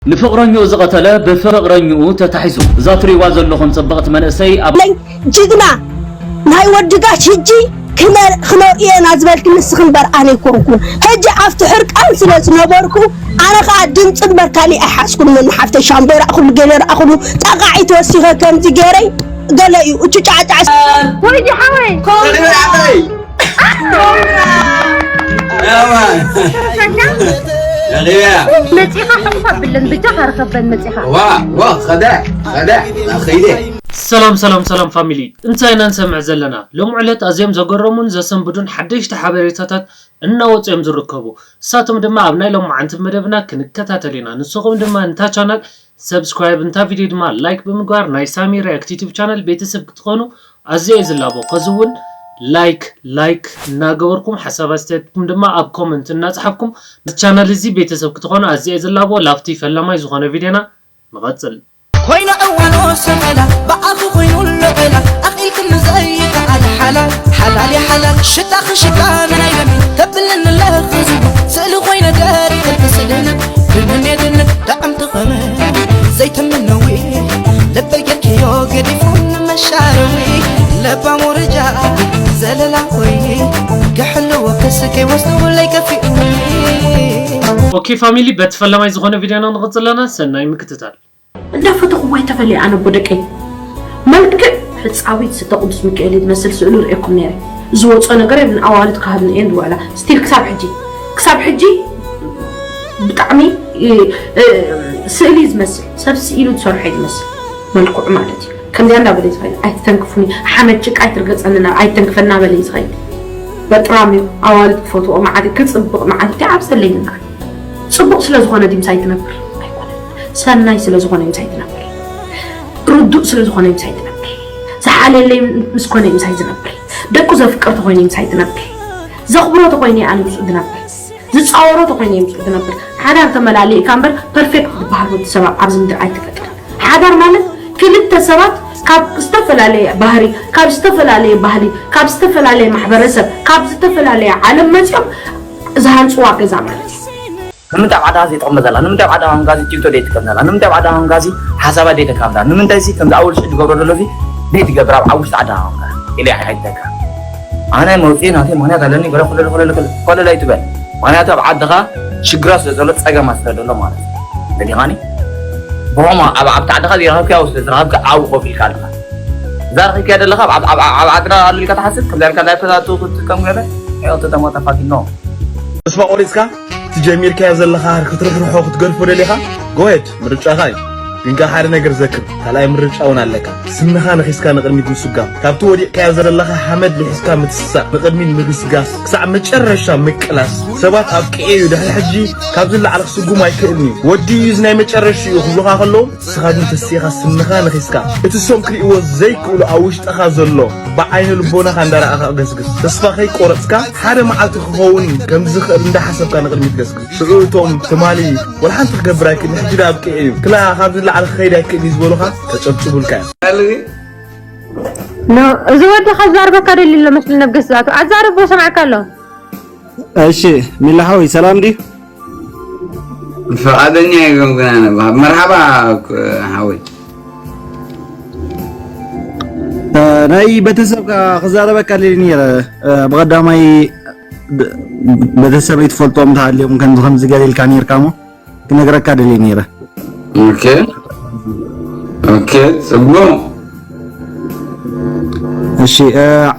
ንፍቕረኝኡ ዝቐተለ ብፍቕረኝኡ ተታሒዙ። እዛ ትሪእዋ ዘለኹም ጽብቕቲ መንእሰይ ኣብ ለኝ ጅግና ናይ ወዲ ጋሽ ሕጂ ክነ- ክነርእዮ ኢና ዝበልኪ ንስኺ እምበር ኣነ ኣይኮንኩን። ሕጂ ኣብቲ ሕርቃን ስለ ዝነበርኩ ኣነ ኸኣ ድምፂ እምበር ካሊእ ኣይሓዝኩን። ምን ሓፍተ ሻምቦ ይረኣኹሉ ገለ ይረኣኹሉ ጠቓዒ ተወሲኸ ከምዚ ገይረይ ገለ እዩ እቹ ጫዕጫዕ ወይ ሓወይ ረኺበያ መፂኻ ሕቑፍ ኣብለን ብጃኻ ርኸበን መፂኻ ዋ ዋ ኸደ ኸደ ኸይደ ሰላም ሰላም ሰላም ፋሚሊ እንታይ ኢና ንሰምዕ ዘለና ሎም ዕለት ኣዝዮም ዘገረሙን ዘሰንብዱን ሓደሽቲ ሓበሬታታት እናወፁ እዮም ዝርከቡ እሳቶም ድማ ኣብ ናይ ሎማዓንቲ መደብና ክንከታተል ኢና ንስኹም ድማ ንታ ቻናል ሰብስክራይብ እንታ ቪድዮ ድማ ላይክ ብምግባር ናይ ሳሚ ሪያክት ዩቱብ ቻናል ቤተሰብ ክትኾኑ ኣዝየ ዝላቦ ከዚ እውን ላይክ ላይክ እናገበርኩም ሓሳብ ኣስተያየትኩም ድማ ኣብ ኮመንት እናፅሓፍኩም ቻናል እዚ ቤተሰብ ክትኾኑ ኣዝየ ዝላቦ ላፍቲ ፈላማይ ዝኾነ ቪድዮና ንቐፅል ኮይነ እዋኖ ሰመላ ብኣፉ ኮይኑ ልዕላ ኣኺልክኒ ዘይከኣል ሓላል ሓላል የሓላል ሽታኺ ሽታ ምናይ ደሚ ተብልኒ ለኽዝቦ ስእሊ ኮይነ ደሪኸልኪ ስእልነ ብምኔትነ ጣዕምቲ ኸመ ዘይተምነዊ ልበይ ጌርክዮ ገዲፉ ንመሻረዊ ለባም ወረጃ ዘለላ ኮይኒ ክሕልዎ ከስከይ ወስዱ ለይከፊኡኒ ኦኬ ፋሚሊ በቲ ፈላማይ ዝኾነ ቪድዮና ንቕፅል ኣለና ሰናይ ምክትታል እንዳፈተኹዎ ኣይተፈለየ ኣነ ኣቦ ደቀይ መልክዕ ሕፃዊት ስተ ቅዱስ ሚካኤል ትመስል ስእሉ ርእየኩም ነይረ ዝወፅኦ ነገር የብልን ኣዋልድ ክሃብኒ እየን ዝውዕላ ስቲል ክሳብ ሕጂ ክሳብ ሕጂ ብጣዕሚ እ፣ እ፣ ስእሊ ዝመስል ሰብ ስኢሉ ዝሰርሖ እዩ ዝመስል መልክዑ ማለት እዩ ከምዚኣ እንዳበለ ዝኸይድ ኣይትተንክፉኒ ሓመድ ጭቃ ኣይትርገፀኒ ናብ ኣይትተንክፈና በለ እዩ ዝኸይድ በጥራም እዩ ኣዋልድ ክፈትዎ መዓት ክፅብቕ መዓት እቲ ዓብሰለይ ንበዓል ፅቡቕ ስለ ዝኾነ ድዩ ምሳይ ትነብር? ኣይኮነን። ሰናይ ስለ ዝኾነ እዩ ምሳይ ትነብር። ርዱእ ስለ ዝኾነ እዩ ምሳይ ትነብር። ዝሓልየለይ ምስ ኮነ እዩ ምሳይ ዝነብር። ደቁ ዘፍቅር ተኾይነ እዩ ምሳይ ትነብር። ዘኽብሮ ተኾይነ እየ ኣነ ምስኡ ዝነብር። ዝፃወሮ ተኾይነ እየ ምስኡ ዝነብር። ሓዳር ተመላሊእካ እምበር ፐርፌክት ዝበሃል ወዲ ሰብ ኣብዚ ምድሪ ኣይተፈጥረን። ሓዳር ማለት ክልተ ሰባት ካብ ዝተፈላለየ ባህሪ፣ ካብ ዝተፈላለየ ባህሊ፣ ካብ ዝተፈላለየ ማሕበረሰብ፣ ካብ ዝተፈላለየ ዓለም መፂኦም ዝሃንፅዋ ገዛ ማለት እዩ። ንምንታይ ኣብ ዓድኻ ዘይጠቕመ ዘላ ንምንታይ ኣብ ዓድኻ ኮንካ እዚ ቲክቶክ ዘይትጥቀም ዘላ ንምንታይ ኣብ ዓድኻ ኮንካ እዚ ሓሳባት ዘይተካብዳ ንምንታይ ሲ ከምዚ ኣወል ሽዑ ዝገብሮ ዘሎ እዚ ዘይትገብር ኣብ ውሽጢ ዓድኻ ኮንካ ኢለ ኣይሓይተካ ኣነ መውፅኢ ናተይ ምክንያት ኣለኒ ገለ ኩለለ ኩለለ ኩለለ ኣይትበል ምክንያቱ ኣብ ዓድኻ ሽግራት ስለ ዘሎ ፀገማት ስለ ዘሎ ማለት እዩ ፈሊኻኒ ብኸምኡ ኣብ ኣብቲ ዓድኻ ዘይረኸብካዮ ስለ ዝረኸብካ ኣብኡ ኮፍ ኢልካ ኣለኻ እዛ ረኺብካያ ዘለኻ ኣብ ዓድና ኣሎ ኢልካ ትሓስብ ከምዚ ኢልካ ላይፍ ተዛቱ ክትጥቀም ገለ ሕይወት ተተሞተ ፋኪኖ ተስፋ ቆሪፅካ እቲ ጀሚርካዮ ዘለኻ ክትርሕርሖ ክትገድፎ ደሊኻ ጎሄድ ምርጫኻ እዩ ግን ከኣ ሓደ ነገር ዘክር ካልኣይ ምርጫ እውን ኣለካ ስንኻ ነኺስካ ንቕድሚት ምስጓም ካብቲ ወዲቕካዮ ዘለኻ ሓመድ ልሒስካ ምትስሳእ ንቕድሚት ምግስጋስ ክሳዕ መጨረሻ ምቅላስ ሰባት ኣብቂዑ እዩ ድሕሪ ሕጂ ካብዚ ንላዕሊ ክስጉም ኣይክእልን እዩ ወዲ እዩ እዚ ናይ መጨረሽኡ ክብሉኻ ከለዉ ንስኻ ግን ተሲእኻ ስንኻ ነኺስካ እቲ እሶም ክርእይዎ ዘይክእሉ ኣብ ውሽጥኻ ዘሎ ብዓይኒ ልቦናኻ እንዳረኣኻ ገስግስ ተስፋ ከይቆረጽካ ሓደ መዓልቲ ክኸውን ከም ዝኽእል እንዳሓሰብካ ንቕድሚት ገስግስ ሽዑ እቶም ትማሊ ወላ ሓንቲ ክገብር ኣይክእልን ሕጂ ደኣ ኣብቂዑ እዩ ክላ ካብዚ ንላዕሊ ክኸይድ ኣይክእልን እዩ ዝበሉኻ ከጨብጭቡልካ እዮም ኖ እዚ ወዲ ከዛርበካ ደልዩ ኣሎ መስል ነብገስ ዝኣቱ ኣዛርቦ ሰማዕካ ኣሎ እሺ ሚላ ሓወይ ሰላም ድዩ ፍቓደኛ እዮም ግና ንባሃብ መርሓባ ሓወይ ናይ ቤተሰብካ ክዛረበካ ደልየ ነይረ ብቐዳማይ ቤተሰበይ ትፈልጦም ተሃልዮም ከምዚ ከምዚ ገለ ኢልካ ነይርካ ሞ ክነግረካ ደልየ ነይረ ኦኬ ኦኬ ጽቡቅ እሺ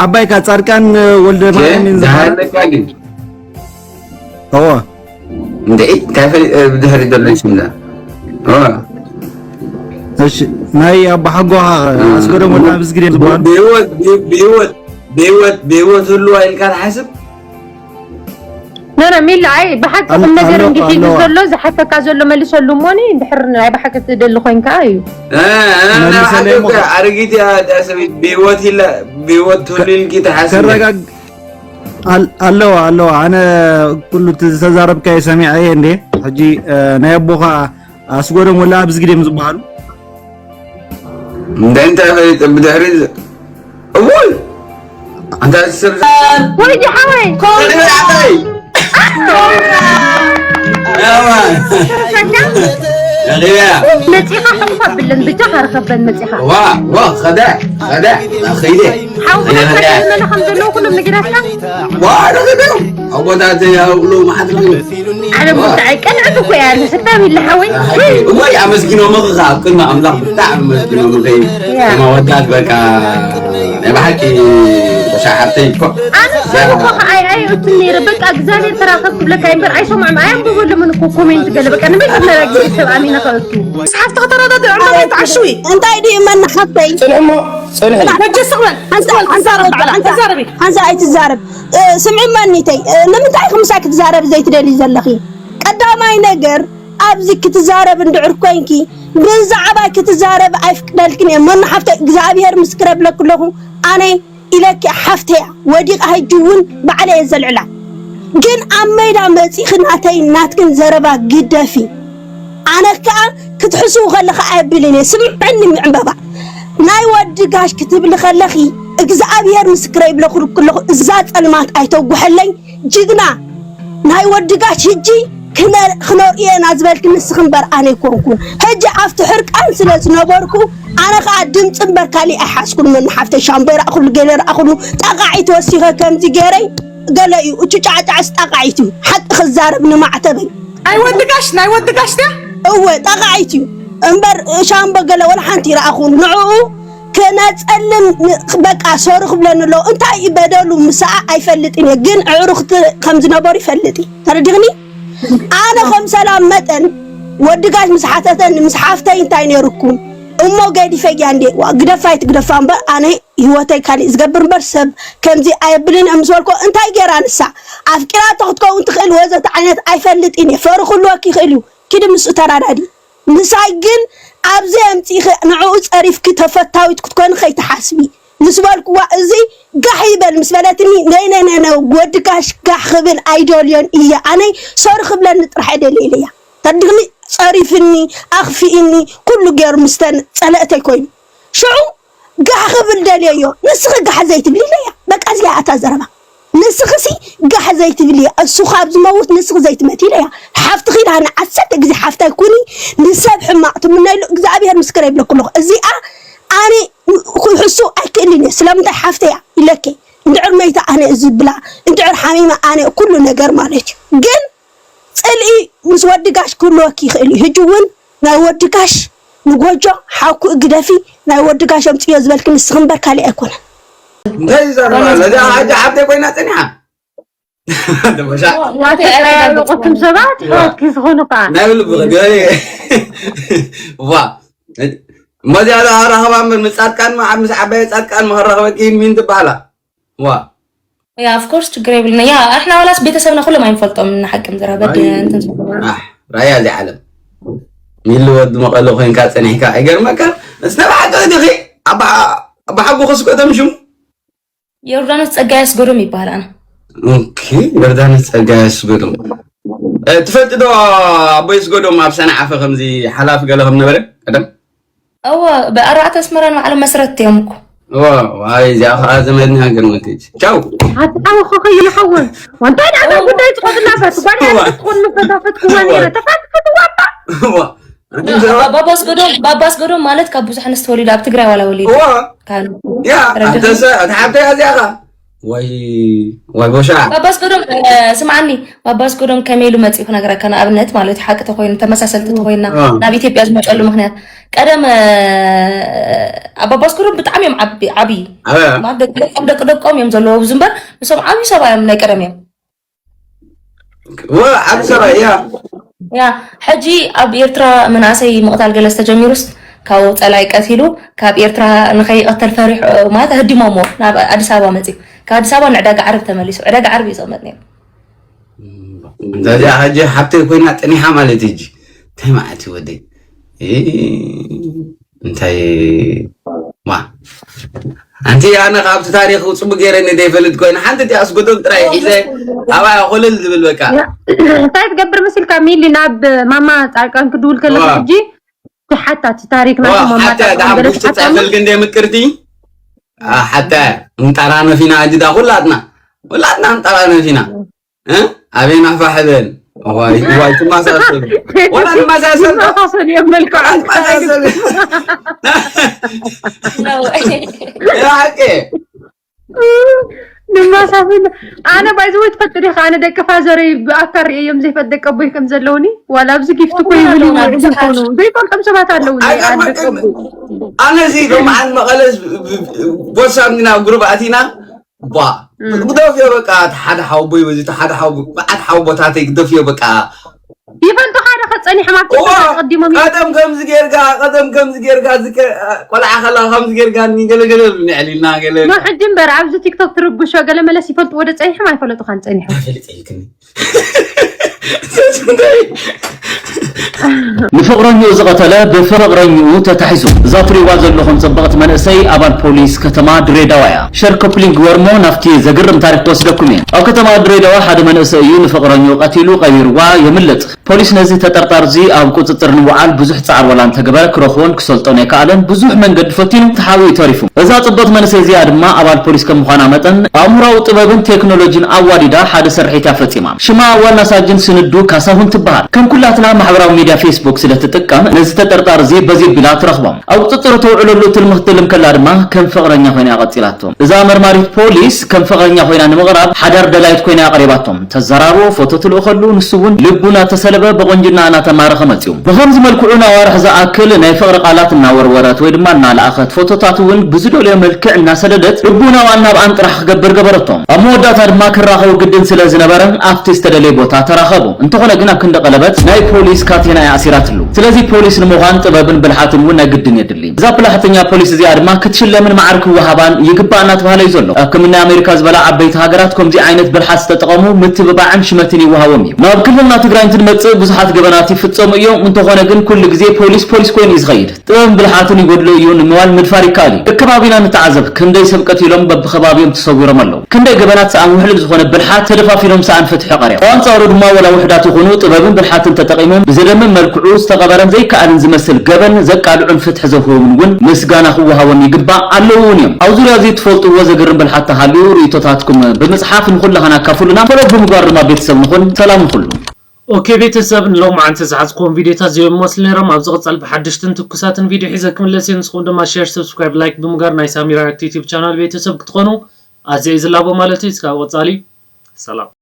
ዓባይካ ጻድቃን ወልደ ማርያም ዝበሃል እዎ እንዴ እንታይ ፈሊጠ ብድሕሪ ዘሎ ይስምላ እዎ እሺ ናይ ኣባ ሓጎኻ ኣስገዶም ወልደ ኣብዝግድ እዮም ዝበሃሉ ብህይወት ብህይወት ብህይወት ብህይወት ህልዋ ኢልካ ትሓስብ ኖ ኖ ሚላ ኣይ ብሓቂ ቁም ነገር እንዲሒዙ ዘሎ ዝሓተካ ዘሎ መልሰሉ እሞኒ እንድሕር ናይ ብሓቂ ትደሊ ኮይንካ እዩ ኣረጊት እያ እዛ ሰበይቲ ብህይወት ኢላ ብህይወት ትህሉ ኢልኪ ትሓስብ ኣለዋ ኣለዋ ኣነ ኩሉ ዝተዛረብካዮ ሰሚዐ እየ እንዴ ሕጂ ናይ ኣቦኻ ኣስጎዶም ወላ ኣብዚ ግዴም ዝበሃሉ እንታይ እንታይ ፈሊጠ ብድሕሪ እውይ ኣንታ ሰብ ወይ ሓወይ ሰላም ረኺበያ። መፂኻ ሕቑፍ ኣብለን ብጃኻ ርኸበን መፂኻ ዋ ዋ ኸደ ኸደ ኸይደ ሓውካ ኸይደ ኸደ መለ ከም ዘለዎ ኩሎም ነገራትካ ዋ ረኺበዮም። ኣቦታት ኣብሉ መዓት ረኺቡ ዓለም ብጣዕ ቀንዕት እኮ እያ ንስታም ኢለ ሓወይ እሞይ ኣመስጊኖምኺ ኣብ ቅድሚ ኣምላኽ ብጣዕሚ ኣመስጊኖምኺ። ያ። ማወዳት በቃ ናይ ብሓቂ ሻሓብተይ እኮ ኣነ ሰብኮ ከዓይ ኣይእቱን ነይረ በቃ እግዚኣብሔር ተራኸብ ክብለካ እምበር ኣይሰምዖም ኣየንብበሎምን እኮ ኮሜንት ገለ በቃ ንመጀመርያ ግዜ ሰብ ኣሚነ ከእቱ ሓፍቲ ከተረዳድኦም ዶ ኣይትዓሽዊ? እንታይ ድዩ መናሓፍተይ ፅንሕ እሞ ፅንሕ እዩ። ሕጂ ስቕ በል። ሓንሳ ሓንሳ ረቢ ሓንሳ ረቢ ሓንሳ ኣይትዛረብ። ስምዒ መኒተይ፣ ንምንታይ ኢኺ ምሳይ ክትዛረብ ዘይትደልዩ ዘለኺ? ቀዳማይ ነገር ኣብዚ ክትዛረብ እንድዕር ኮይንኪ ብዛዕባይ ክትዛረብ ኣይፍቅደልክን እየ። መናሓፍተይ እግዚኣብሔር ምስክረ ብለኩ ኣለኹ። ኣነ ኢለኪ ሓፍተያ ወዲቓ ሕጂ እውን ባዕለ እየ ዘልዕላ። ግን ኣብ ሜዳ መፂኺ ናተይ ናትክን ዘረባ ግደፊ። ኣነ ከዓ ክትሕስቡ ከለኻ ኣየብልን እየ። ስምዕኒ ምዕንበባ ናይ ወዲ ጋሽ ክትብሊ ከለኺ እግዚኣብሔር ምስክረ ይብለኩ ኣለኹ። እዛ ፀልማት ኣይተጉሐለኝ ጅግና ናይ ወዲ ጋሽ ሕጂ ክነ- ክነርእዮ ኢና ዝበልኪ ንስኺ እምበር ኣነ ኣይኮንኩን። ሕጂ ኣብቲ ሕርቃን ስለ ዝነበርኩ ኣነ ከዓ ድምፂ እምበር ካሊእ ኣይሓዝኩን። መን ሓፍተ ሻምቦ ይረእኹሉ ገለ ረእኹሉ ጠቃዒት ወሲኸ ከምዚ ገይረይ ገለ እዩ። እቹ ጫዕጫዕስ ጠቃዒት እዩ። ሓቂ ክዛረብ ንማዕተበይ ናይ ወዲ ጋሽ ናይ ወዲ ጋሽ ድያ? እወ ጠቃዒት እዩ እምበር ሻምቦ ገለ ወላ ሓንቲ ይረኣኹን ንዕኡ ክነፀልም ን- በቃ ሶሪ ክብለኒ ኣለዎ። እንታይ እዩ በደሉ? ምስኣ ኣይፈልጥን እየ ግን ኣዕሩኽቲ ከም ዝነበሩ ይፈልጥ እየ። ተረዲኽኒ? ኣነ ከም ሰላም መጠን ወዲ ጋሽ ምስ ሓተተኒ ምስ ሓፍተይ እንታይ ነይርኩም እሞ ገዲፈያ እንዴ ዋ ግደፋ ይትግደፋ እምበር ኣነ ህይወተይ ካሊእ ዝገብር እምበር ሰብ ከምዚ ኣየብልን እየ ምስ በልኮ እንታይ ገይራ ንሳ ኣፍቂራቶ ክትከውን ትኽእል ወዘተ ዓይነት ኣይፈልጥን እየ። ፈሪ ክህልወኪ ይኽእል እዩ ኪዲ ምስኡ ተራዳዲ ምሳይ ግን ኣብዚ ኣምፂእኺ ንዕኡ ፀሪፍኪ ተፈታዊት ክትኮኒ ከይትሓስቢ ምስ በልክዋ እዚ ጋሕ ይበል ምስ በለትኒ ነይነይነይነ ወዲ ጋሽ ጋሕ ክብል ኣይደልዮን እየ ኣነይ ሶሪ ክብለኒ ጥራሕ እየ ደልየ ኢለያ ተድግኒ ፀሪፍኒ ኣኽፊእኒ ኩሉ ገይሩ ምስተን ፀለእተይ ኮይኑ ሽዑ ጋሕ ክብል ደልየዮ ንስኺ ጋሕ ዘይትብሊ ኢለያ በቃ እዚኣ እያ እታ ዘረባ ንስኺሲ ጋሕ ዘይትብሊ እያ እሱ ካብ ዝመውት ንስኺ ዘይትመቲ ኢለያ ሓፍትኺ ኢላ ንዓሰርተ ግዜ ሓፍታይ ኩኒ ንሰብ ሕማቕ ትምነይሉ እግዚኣብሔር ምስክረ ይብለኩ ኣለኹ እዚኣ ኣነ ክሕሱ ኣይክእልን እየ ስለምንታይ ሓፍተያ ኢለኪ እንድዕር መይታ ኣነ እዚ ብላ እንድዕር ሓሚማ ኣነ ኩሉ ነገር ማለት እዩ ግን ፅልኢ ምስ ወዲ ጋሽ ክህልወኪ ይኽእል እዩ ሕጂ እውን ናይ ወዲ ጋሽ ንጎጆ ሓኩ ግደፊ ናይ ወዲ ጋሽ ኣምፅዮ ዝበልኪ ንስኺ እምበር ካሊእ ኣይኮነን እንታይ ይዛረባ ነዚ ሓጂ ሓብተይ ኮይና ፀኒሓ ዋተጠያየቁትም ሰባት ሕወትኪ ዝኾኑ ከዓ ናይ ብልቢ ገ ዋ እሞዚኣ ኣራኸባ እምበር ምስ ፃድቃን ምስ ዓባይ ፃድቃን መኸራኸበኪ ሚን ትበሃላ ዋ ያ ኦፍኮርስ ችግር የብልና ያ ኣሕና ዋላስ ቤተሰብና ኩሎም ኣይንፈልጦም ንሓቅም ዝራ በዲ እንትን ራያ እዚ ዓለም ሚሊ ወዲ መቐለ ኮይንካ ፀኒሕካ ኣይገርመካ እስነ ብሓቂ ዲኺ ኣባሓጎ ከስቆቶም ሽሙ ዮርዳኖስ ጸጋይ ኣስገዶም ይባሃል ኣነ ኦኬ ዮርዳኖስ ጸጋይ ኣስገዶም ትፈልጥ ዶ ኣቦይ ኣስገዶም ኣብ ሰንዓፈ ከምዚ ሓላፊ ገለ ከም ነበረ ቀደም እወ ብኣርባዕተ ኣስመራን ባዕሎም መስረት እዮም እኮ ዋይ እዚኣ ከዓ ዘመድና ገርመት ቻው ኣትዓወ ኸኸ ይኸውን ወንታይ ዳዕዳ ጉዳይ ትኸትላፈት ጓል ትኾን መፈታፈት ክዋ ነረ ተፋትፈት ዋባ ባባ ኣስገዶም ባባ ኣስገዶም ማለት ካብ ብዙሕ ኣንስቲ ወሊዱ ኣብ ትግራይ ዋላ ወሊዱ ያ ኣንተሰ ኣትሓብተይ ኣዚኣኻ ወይ ወይ ቦሻ ባባ ኣስገዶም ስምዓኒ ባባ ኣስገዶም ከመይ ኢሉ መፂኡ ክነግረካ ንኣብነት ማለት ሓቂ ተኮይኑ ተመሳሰልቲ ተኮይና ናብ ኢትዮጵያ ዝመፀሉ ምክንያት ቀደም ኣባባ ኣስገዶም ብጣዕሚ እዮም ዓብዪ ደቂ ደቆም እዮም ዘለዎ ብዙ እምበር ንሶም ዓብዪ ሰባ እዮም ናይ ቀደም እዮም ዓዲ ሰባ እያ ያ ሕጂ ኣብ ኤርትራ መናእሰይ ምቕታል ገለ ዝተጀሚሩስ ካብኡ ፀላይ ቀቲሉ ካብ ኤርትራ ንኸይቐተል ፈሪሑ ማለት ኣህዲሞሞ ናብ ኣዲስ ኣበባ መፅዩ ካብ ኣዲስ ኣበባ ንዕዳጋ ዓርብ ተመሊሱ ዕዳጋ ዓርብ እዩ ዝቕመጥ ነይሩ እዚኣ ሕጂ ሓብተይ ኮይና ጥኒሓ ማለት ሕጂ እንታይ ማለት እዩ ወደይ እንታይ ዋ ኣንቲ ኣነ ካብቲ ታሪክ ፅቡቅ ገይረ ዘይፈልጥ ኮይነ ሓንቲ እቲ ኣስጎዶም ጥራይ ሒዘ ኣባያ ኮለል ዝብል በቃ እንታይ ትገብር መሲልካ ሚሊ ናብ ማማ ፃርቃን ክድውል ከለካ ሕጂ ትሓታ እቲ ታሪክ ናይቶም ሓታ ዳሓን ውሽጢ ፀሕፈልክ እንደ ምቅርቲ ሓታ እንጠራነፊና ኣጅዳ ኩላትና ኩላትና እንጠራነፊና ኣበይ ናፋሕበን ዋይ ዋይ ትመሳሰሉ። ወላ ትመሳሰሉ። ይመሳሰሉ እዮም መልክዖም። ትመሳሰሉ። No. ያቄ ንመሳሰሉ። ኣነ ባይዘወይ ትፈልጥ ዲኻ? ኣነ ደቂ ፋዘረይ ብኣካል ርእዮም ዘይፈልጥ ደቂ ኣቦይ ከም ዘለውኒ ዋላ ኣብዚ ጊፍት እኮ ይብሉ ይውዕሉ ይኾኑ ዘይፈልጦም ሰባት ኣለውኒ። ኣነ ደቂ ኣቦይ ኣነ እዚ ሎምዓን መቐለ ቦርሳ ሚና ጉሩብ ኣቲና ቧ ግደፍዮ በቃ እቲ ሓደ ሓወቦይ በዚ እቲ ሓደ ሓወቦ መዓት ሓወቦታተይ ግደፍዮ በቃ ይፈልጡኻ ዶ ከፀኒሖም ኣብ ቲክቶክ ኣቐዲሞም እዩ። ቀደም ከምዚ ጌርካ ቀደም ከምዚ ጌርካ እዚ ከ- ቆልዓ ከላ ከምዚ ጌርካ ገለገለ ንዕሊልና ገለ ኖ ሕጂ እምበር ኣብዚ ቲክቶክ ትርብሾ ገለ መለስ ይፈልጥዎ ዶ ፀኒሖም ኣይፈለጡኻን ፀኒሖም። ፈሊጠ ይልክኒ ንፍቕረኝኡ ዝቐተለ ብፍቕረኝኡ ተታሒዙ። እዛ ትሪእዋ ዘለኹም ጽብቕቲ መንእሰይ ኣባል ፖሊስ ከተማ ድሬዳዋ እያ። ሸር ኮፕሊንግ ወርሞ ናብቲ ዘግርም ታሪክ ክወስደኩም እየ። ኣብ ከተማ ድሬዳዋ ሓደ መንእሰይ እዩ ንፍቕረኝኡ ቀቲሉ ቀቢርዋ የምልጥ። ፖሊስ ነዚ ተጠርጣሪ እዚ ኣብ ቁጽጽር ንምውዓል ብዙሕ ጻዕሪ ዋላ እንተገበረ ክረኽቦን ክሰልጦን ኣይከኣለን። ብዙሕ መንገዲ ፈቲኑ ተሓቢኡ ተሪፉ። እዛ ጽብቕቲ መንእሰይ እዚኣ ድማ ኣባል ፖሊስ ከም ምዃና መጠን ኣእምሮኣዊ ጥበብን ቴክኖሎጂን ኣዋዲዳ ሓደ ስርሒት እያ ፈጺማ። ሽማ ዋና ሳጅን ስንዱ ካሳሁን ትበሃል። ከም ኩላትና ማሕበራዊ ሚድያ ፌስቡክ ስለ ትጥቀም ነዚ ተጠርጣሪ እዚ በዚ ኣቢላ ትረኽቦ። ኣብ ቁጽጽር ተውዕለሉ ትልሚ ክትልም ከላ ድማ ከም ፍቕረኛ ኮይና እያ ቀጺላቶ። እዛ መርማሪት ፖሊስ ከም ፍቕረኛ ኮይና ንምቕራብ ሓዳር ደላይት ኮይና እያ ኣቕሪባቶ። ተዘራርቦ፣ ፎቶ ትልእኸሉ፣ ንሱ እውን ልቡ እናተሰለበ ብቑንጅና እናተማረኸ መጺኡ። ብኸምዚ መልክዑ ንኣዋርሕ ዝኣክል ናይ ፍቕሪ ቃላት እናወርወረት ወይ ድማ እናለኣኸት ፎቶታት እውን ብዝደልዮ መልክዕ እናሰደደት ልቡ ናብኣን ናብኣን ጥራሕ ክገብር ገበረቶ። ኣብ መወዳእታ ድማ ክራኸቡ ግድን ስለ ዝነበረ ኣብቲ ዝተደለየ ቦታ ተራኸቡ። እንተኾነ ግን ኣብ ክንዲ ቀለበት ናይ ፖሊስ ካቴና እያ ኣሲራትሉ። ስለዚ ፖሊስ ንምዃን ጥበብን ብልሓትን እውን ናይ ግድን የድሊ። እዛ ብልሓተኛ ፖሊስ እዚኣ ድማ ክትሽለምን ማዕረ ክወሃባን ይግባእ እናተባህለ እዩ ዘሎ። ኣብ ከም ናይ ኣሜሪካ ዝበላ ዓበይቲ ሃገራት ከምዚ ዓይነት ብልሓት ዝተጠቐሙ ምትብባዕን ሽመትን ይወሃቦም እዩ። ናብ ክልልና ትግራይ እንትንመጽእ ብዙሓት ገበናት ይፍጸሙ እዮም። እንተኾነ ግን ኩሉ ግዜ ፖሊስ ፖሊስ ኮይኑ እዩ ዝኸይድ። ጥበብን ብልሓትን ይጎድሎ እዩ ንምባል ምድፋር ይከኣል እዩ። በብከባቢና ንተዓዘብ። ክንደይ ሰብ ቀቲሎም በብከባቢኦም ተሰዊሮም ኣለዉ። ክንደይ ገበናት ሰኣን ውሕሉል ዝኾነ ብልሓት ተደፋፊኖም ሰኣን ፍትሒ ቀርዮም። ብኣንጻሩ ድማ ወላ ውሑዳት ይኹኑ ጥበብን ብልሓትን ተጠቒሞም ብዘደምም መልክዑ ዝተቐበረን ዘይከኣልን ዝመስል ገበን ዘቃልዑን ፍትሒ ዘውህቦምን እውን ምስጋና ክወሃቦም ይግባእ ኣለዉ እውን እዮም። ኣብ ዙርያ እዚ ትፈልጥዎ ዘገርም ብልሓት ተሃልዩ ርእይቶታትኩም ብምጽሓፍ ንኹላህና ኣካፍሉና። ፎሎ ብምግባር ድማ ቤተሰብ ንኹን። ሰላም ንኹሉ። ኦኬ ቤተሰብ ንሎማዓንቲ ዝሓዝኩዎም ቪድዮታት እዚኦም ይመስሉ ነይሮም። ኣብ ዝቕጸል ብሓደሽትን ትኩሳትን ቪድዮ ሒዘ ክምለስ እየ። ንስኹም ድማ ሼር፣ ሰብስክራይብ፣ ላይክ ብምግባር ናይ ሳሚራ ዩቲዩብ ቻናል ቤተሰብ ክትኾኑ ኣዝየ እየ ዝላቦ ማለት እዩ። እስካብ ቀጻሊ ሰላም።